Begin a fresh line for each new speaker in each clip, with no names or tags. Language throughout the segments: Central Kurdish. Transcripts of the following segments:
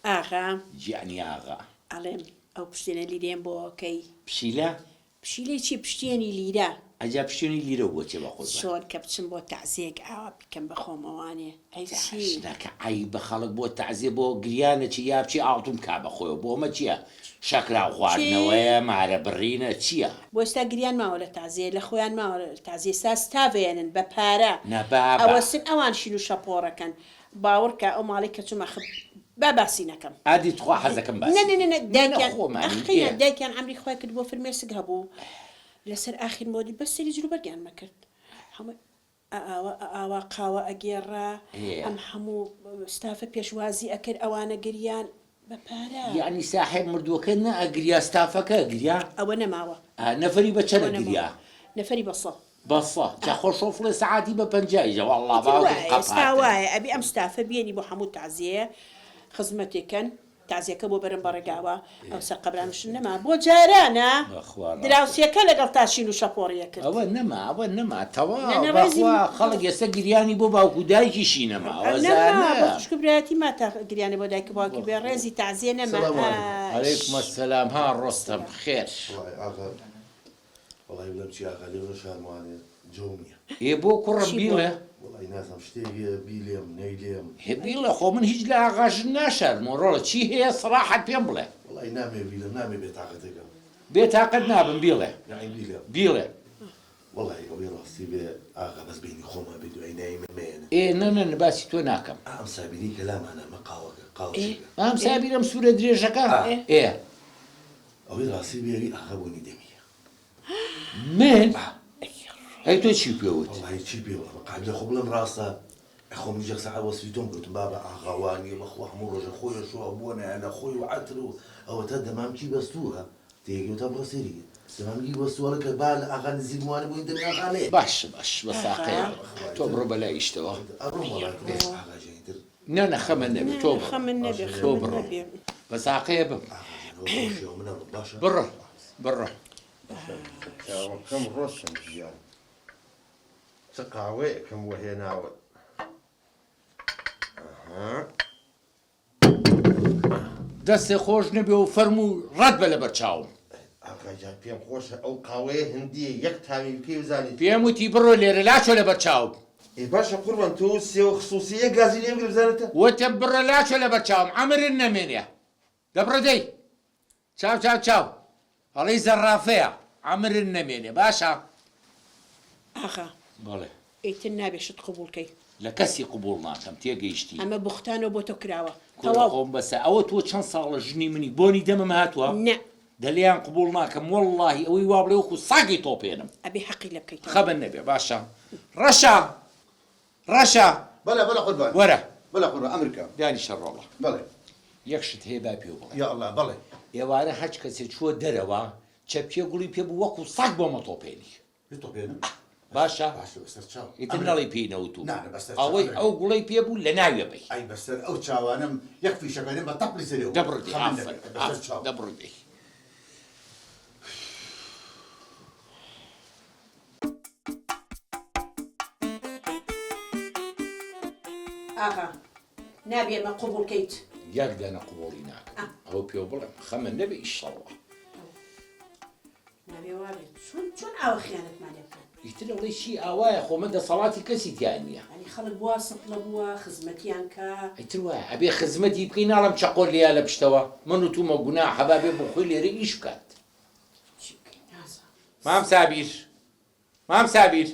ئاغا.
گیانی ئاغا.
ئەڵێم ئەو پشتێنە لیرەیەم بۆ ئەکەی؟
پشیلە؟
پشیلەی چی پشتێنی لیرە.
ئەجا پشتێنی لیرە بۆ چیە بەقوربان.
چۆن کە بچم بۆ تەعزیەک ئاوا بیکەم بە خۆمەوانێ ئەی چی.
ژنەکە عەیبە خەڵک بۆ تەعزیە بۆ گریانە چی یا بچی ئاڵتون بکا بە خۆیەوە بۆ ئەمە چیە شەکراو خواردنەوەیە مارە بڕینە چیە.
بۆ ئێستا گریان ماوە لە تەعزیە لە خۆیان ماوە لە تەعزیە ئێستا ستاڤێنن بە پارە
نا بابە.
ئەوەسن ئەوان شین و شەپۆڕەکەن باوڕکە ئەو ماڵەی کە چوومە خب با باسی نەکەم.
ئادی تخوا حەزەکەم باسی
نە نە نە نە
نە نە
دایکیان
خۆمانین
ئەخ
ئێ.
دایکیان عەمری خوای کرد بۆ فرمێسک هەبوو لەسەر ئاخیر مۆدی بەس سەیری جلوبەرگیان مەکرد هەموو ئەئاوا ئەئاوا قاوە ئەگێڕا
ئێ.
ئەم هەموو ستافە پێشوازی ئەکرد ئەوانە گریان بە پارە.
یەعنی ساحێب مردووەکە نە ئەگریا ستافەکە ئەگریا؟
ئەوە نەماوە.
ئا نەفەری بە چەند
ئەوە نەماوە
ئەگریا؟
نەفەری بە سە.
بە سە جا خۆ شۆفڵێ سەعاتی بە 50 ئیشە وەڵڵا
ئیتر
باوکم
وایە ئێستا
قەپاتن.
وایە ئەبێ ئەم ستافە بێنی بۆ هەموو تەعزیەیە خزمەتێ کەن تەعزیەکە بۆ بەرن بە ڕێگاوە ئەو سەر قەبرانشن نەما بۆ جارانە
بەخوا ڕاستە.
دراوسێکە لەگەڵ تا شین و شەپۆڕی ئەکرد.
ئەوە نەما ئەوە نەما
نە
تەواو
نە ڕێزی
بەخوا خەڵک ئێستا گریانی بۆ باوک و دایکیشی نەما ئەوە
نەما
زانە.
بۆ خوشک و برایەتی ما تا گریانە بۆ دایک و باوکی بێ
بەخوا.
ڕێزی تەعزیە نەما
سلام علیکم.
ئاش.
علیکم السلام ها ڕۆستەم خێر.
وەڵای ئاغا وەڵای بڵێم چی ئاغا لێو نەشارموانێ جەوم نیە.
ئێ بۆ کوڕم
چی بووە؟
بیڵێ.
وەڵای نازانم شتێک هەیە بیلێم نەیلێم.
هێ بیڵێ خۆ من هیچ لە ئاغاژن ناشارمەوە ڕۆڵە چی هەیە سەڕاحەت پێم بڵێ.
وەڵای نامەوێ بیلێم نامەوێ بێتاقەتێ کەم.
بێتاقەت نابم بیڵێ.
یەعنی بیلێم.
بیڵێ.
وەڵای ئەوەی ڕاستی بێ ئاغا بەس بەینی خۆمان بێ دوای ناوی من مەیەنن.
ئێ نە نە نە باسی تۆ ناکەم.
ئا ئەم سابیرەی کە لامانە ئەمە قاوەکە قاوەچیەکە.
ئەم سابیرە ئەم سوورە درێژەکە؟ ئێ.
ئەوەی ڕاستی بێ ئەوی ئاغا بۆنی دەمیە.
من؟ ئەی تۆ چی پێ وت؟
وەڵاهی چی پێ بڵێم قابیلە خۆ بڵێم ڕاستە ئەی خۆ منیش یەک سەعات وەسفی تۆم گوتم بابە ئاغا وا نییە بەخوا هەموو ڕۆژێ خۆی ئەشۆ بۆنە لە خۆی و عەتر و ئەوەتا دەمامکی بەستووە تێگەی وتا بڕۆ سەیری کە دەمامکی بەستووە ئەڵێ کە با لە ئاغا نزیک بووانە بۆی دەمی ئاغا نەیە.
باشە باش بەس
ئاغا.
ئاقەیە تۆ بڕۆ بەلای ئیشتەوە.
ئەڕۆم وەڵا ئاغا گیان ئیتر.
نا نا خەمت نەبێ
نا
تۆ
نا
بڕۆ
خەمت نەبێ
تۆ
خەمت
بڕۆ
نەبێ.
بەس ئاقەیە بم.
ئاغا گیان ئەوە خۆشیەوە من ئەڕۆم باشە.
بڕۆ بڕۆ.
چاوەکەم ڕۆشن گیان چ قاوەیەکم بۆ هێناوت ئەها.
دەستێ خۆش نەبێ و فەرموو ڕەت بە لەبەر چاوم.
ئاغا گیان پێم خۆشە ئەو قاوەیە هندییە یەک تامی بکەی بزانی چۆنە.
پێم وتی بڕۆ لێرە لاچۆ لەبەر چاوم.
ئێ باشە قوربان تۆ و سێوە خسوسی یەک گازی لێ بگرە بزانە تە.
وتم بڕۆ لاچۆ لەبەر چاوم عەمرت نەمێنێ دە بڕۆ دەی. چاو چاو چاو ئەڵێی زەڕافەیە عەمرت نەمێنێ باشە.
ئاغا
بەڵێ.
ئیتر نابێ شت قبوڵ کەی.
لە کەسی قبوڵ ناکەم تێگەیشتی.
ئەمە بوختانەو بۆ تۆ کراوە
کورە
تەواو.
خۆم بەسە ئەوە تۆ چەند ساڵە ژنی منی بۆنی دەمم هاتوە؟
نە.
دە لێیان قبوڵ ناکەم وەڵڵاهی ئەوەی وا بڵێ وەکو ساگی تۆپێنم.
ئەبێ حەقی لێ بکەیتەوە.
خەمت نەبێ باشە ڕەشە ڕەشە.
بەڵێ بەڵێ قوربان.
وەرە.
بەڵێ قوربان ئەمر کە.
دانیشە ڕۆڵە.
بەڵێ.
یەک شت هەیە با پێو بڵێم.
یا ئەڵا بەڵێ.
ئێوارە هەرچ کەسێ چووە دەرەوە چەپکێ گوڵی پێ بوو وەکوو سەگ بۆ مەتۆپێنی.
بتۆپێنم؟
باشە.
باشە بەسەر چاو.
ئیتر نەڵێی پێی نەوتووم.
نا نا بەسەر چاو.
ئەوەی ئەو گوڵەی پێ بوو لە ناوێ بەی.
ئەی بەسەر ئەو چاوانەم یەک فیشەک ئەنێم بە تەپڵی سەرێ و.
دە بڕۆ دەی.
خەمت نەبێ.
ئافەرم
بەسەر
ئافەرم
چاو.
دە بڕۆ دەی.
ئاغا نابێ ئەمە قبوڵ کەیت.
یەک دانە قبوڵی ناکەم ئەوە پێو بڵێم خەمت نەبێ ئیشەڵڵا.
نابێ وابێت چۆن چۆن ئاوا خیانەتمان لێ بکەن.
ئیتر ئەڵێی چی ئاوایە خۆ من دەسەڵاتی کەسی تیا نییە.
یانی خەڵک بوا سەتڵە بووە خزمەتیان کا.
ئیتر وایە ئەبێ خزمەتی بکەی ناڵێم چەقۆ لێیا لە پشتەوە من وتومە گوناحە با بێ بۆ خۆی لێرە ئیش بکات.
چی بکەین نازانم.
مام سابیر مام سابیر.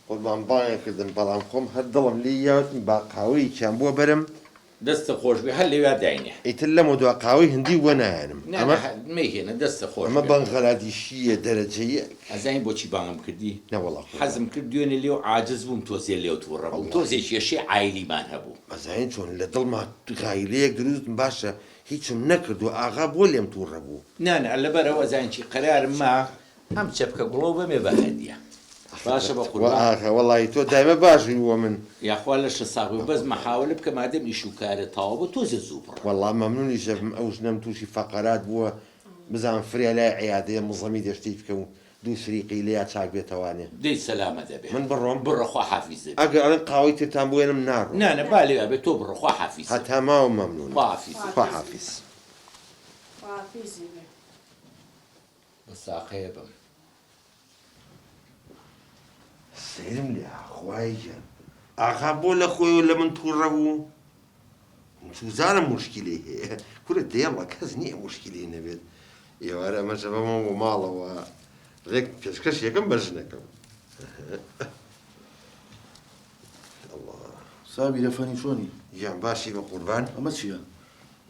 قوربان بانگت کردم بەڵام خۆم هەر دڵم لێی یا وتم با قاوەیەکیان بۆ بەرم.
دەستت خۆش بێ هەر لەویا داینێ.
ئیتر لەمەو دوا قاوەی هندی بۆ نایەنم.
نا
ئەمە
نا مەیهێنە دەستت خۆش
ئەمە
بێ.
بەنغەلادیشییە دەرەجە یەک.
ئەزانی بۆچی بانگم کردی؟
نەوەڵا قوربان.
حەزم کرد دوێنێ لێو عاجز بووم تۆزێ لێو توڕە بووم
وەڵاهی.
تۆزێ کێشەی عایلیمان هەبوو.
ئەزانی چۆن لە دڵما غایلەیەک دروست باشە هیچم نەکردووە ئاغا بۆ لێم توڕە بوو؟
نا نا لەبەرئەوە ئەزانی چی قەرارم ما ئەم چەپکە گوڵەو بەمێ بە هەدیە باشە بە
وە
قوربان.
ئاغا وەڵاهی تۆ دایمە باش بووی بۆ من.
یاخوا لەشت ساغ بێ بەس مەحاوەلە بکە مادەم ئیش و کارت تەواو بوو تۆزێ زوو بڕۆ.
وەڵا مەمنونیش ئەبم ئەو ژنەم توشی فەقەرات بووە بزانم فریا لای عیادەیە مزەمی دێ شتێکی بکەم و. دوو سریقی لێیا چاک بێتەوانێ.
دەی سەلامەت ئەبێ.
من بڕۆم؟
بڕۆ خوا حافیزت بێ.
ئەگەر ئەڵێن قاوەی ترتان بوێنم ناڕۆم.
نا نا با لەویا بێ تۆ بڕۆ خوا حافیزت بێ.
هەتا ماوم مەمنوونم.
خوا حافیزت بێ.
خوا حافیز.
خوا حافیزی بێ.
بە ساقەیە بم.
سەیرم لێ ها خوایە گیان ئاغا بۆ لە خۆیەوە لە من توڕە بوو؟ چوزانم موشکیلەی هەیە کورە دێڵە کەس نییە موشکیلەی نەبێت ئێوارە ئەمەش ئەبەمەوە بۆ ماڵەوە ڕێک پێشکەش یەکەم بە ژنەکەم ئەڵڵا
سابیرە فەنی چۆنی؟
گیان باشی بە قوربان
ئەمە چییە؟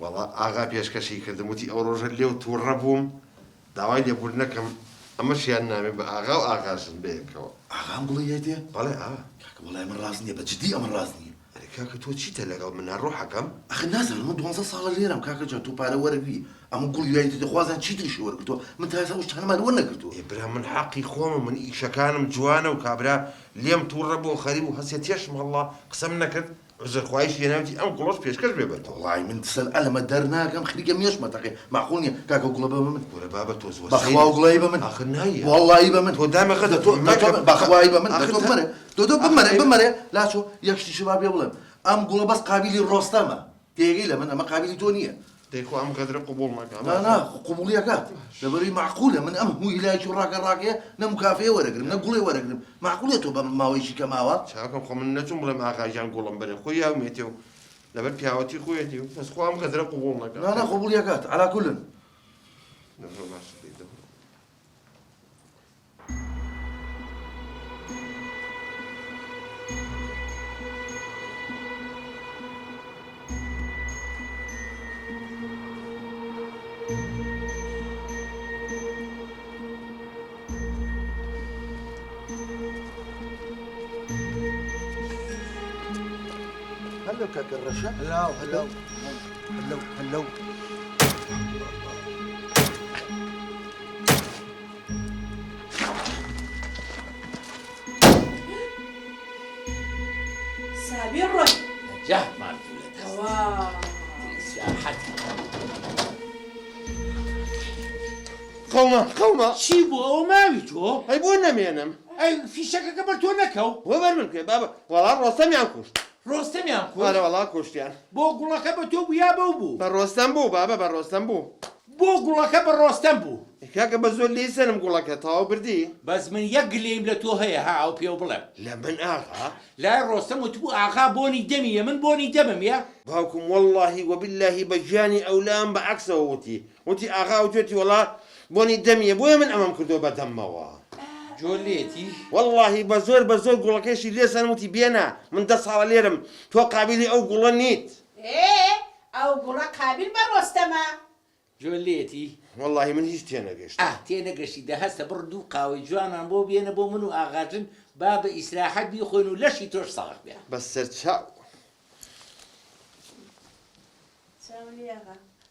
وەڵا ئاغا پێشکەشی کردم وتی ئەو ڕۆژە لێو توڕە بووم داوای لێبوردنەکەم ئەمەشیان نامێ بە ئاغا و ئاغاژن بەیەکەوە.
ئاغا ئەم گوڵەی یایتێ؟
بەڵێ ئا.
کاکە وەڵای ئەمە ڕاست نیە بە جدی ئەمە ڕاست نیە.
ئەرێ کاکە تۆ چیتە لەگەڵ منا ڕۆحەکەم؟
ئەخر نازانم من دوانزە ساڵە لێرەم کاکە جان تۆ پارە وەرەگری ئەمە گوڵی یایتێ دەخوازان چی تریشی وەرگرتوە من تا ئێستا ئەو شتانەمان وەرنەگرتوە.
ئێ برا من حەقی خۆمە من ئیشەکانم جوانە و کابرا لێم توڕە بوو خەریک بوو هەسێ تێشم هەڵا قسەم نەکرد عوزرخواییش هێناویتی ئەم گوڵەش پێشکەش بێ بە تۆ.
وەڵای من سەر ئەلەمە دەرناکەم خریکە مێشمە تەقێ مەعقول نیە کاکە گوڵە بە من.
کورە بابە تۆ زۆر
بەخوا
سەیری.
گوڵەی بە من.
ئاخر نایە.
وەڵایی بە من.
تۆ دامە غەدر
دە تۆ دە تۆ
مەکە.
بەخوای بە من دە
ئاخر
تۆ
تا
بمەرێ دە تۆ
ئاخر
بمەرێ
ئەی
بمەرێ لاچۆ یەک شتیشت با پێ بڵێم ئەم گوڵە بەس قابیلی ڕۆستەمە تێگەی لە من ئەمە قابیلی تۆ نییە.
دەی خۆ ئەم غەدرە قبوڵ مەکە
نا نا قبوڵی ئەکات لەبەرەوەی مەعقولە من ئەم هەموو هیلاکی و ڕاکە ڕاکەیە نە مکافەیە وەرەگرم نە گوڵێ وەرەگرم مەعقولە تۆ بە ماوەیەکی کەم ئاوا.
چاکەم خۆ من نەچوم بڵێم ئاغا گیان گوڵم بەرێ خۆی یاومێتێ و لەبەر پیاوەتی خۆیەتی و بەس خوا ئەم غەدرە قبوڵ نەکا.
نا نا قبوڵی ئەکات عەلا کولن.
دەبڕۆ باشە دەی دەبڕۆ.
هەلۆ کاکە ڕەشە
هەلاو هەلاو هەلەو هەلەو.
سابیر ڕۆی.
نەجاتمان بوو لە دەست.
تەواو.
ئیسراحەت.
قەوما قەوما.
چی بوو ئەوە ماوی تۆ؟
ئەی بۆ نەمێنم؟
ئەی فیشەکەکە بەر تۆ نەکەو؟
بۆ بەر من بکەوێ بابە وەڵا ڕۆستەمیان کوشت.
ڕۆستەمیان کوشت؟
ئەرە وەڵا کوشتیان.
بۆ گوڵەکە بە تۆ بوو یا بەو بوو؟
بە ڕۆستەم بوو بابە بە ڕۆستەم بوو.
بۆ گوڵەکە بە ڕۆستەم بوو؟
ئەی کاکە بە زۆر لێی سەنم گوڵەکە تەواو بردی.
بەس من یەک گلەییم لە تۆ هەیە ها ئەو پێو بڵێم.
لە من ئاغا؟
لای ڕۆستەم وتبوو ئاغا بۆنی دەمی یە من بۆنی دەمم یە؟
باوکم وەڵڵاهی وەبیللاهی بە گیانی ئەولام بە عەکسەوە وتی وتی ئاغا وتوێتی وەڵا بۆنی دەمیە بۆیە من ئەمەم کردوە بە دەممەوە.
جۆ لێتی؟
وەڵڵاهی بە زۆر بە زۆر گوڵەکەیشی لێ سەنم وتی بێنە من دە ساڵە لێرەم تۆ قابیلی ئەو گوڵە نیت.
ئێ ئەو گوڵە قابیل بە ڕۆستەمە.
جۆ لێتی؟
وەڵڵاهی من هیچ تێنەگەشتم.
ئاه تێنەگەشتی دە هەستە بڕ دوو قاوەی جوانمان بۆ بێنە بۆ من و ئاغاجن با بە ئیسراحەت بیخۆین و لەشی تۆش ساغ بێ.
بە سەرچاو.
چاو لێ ئاغا.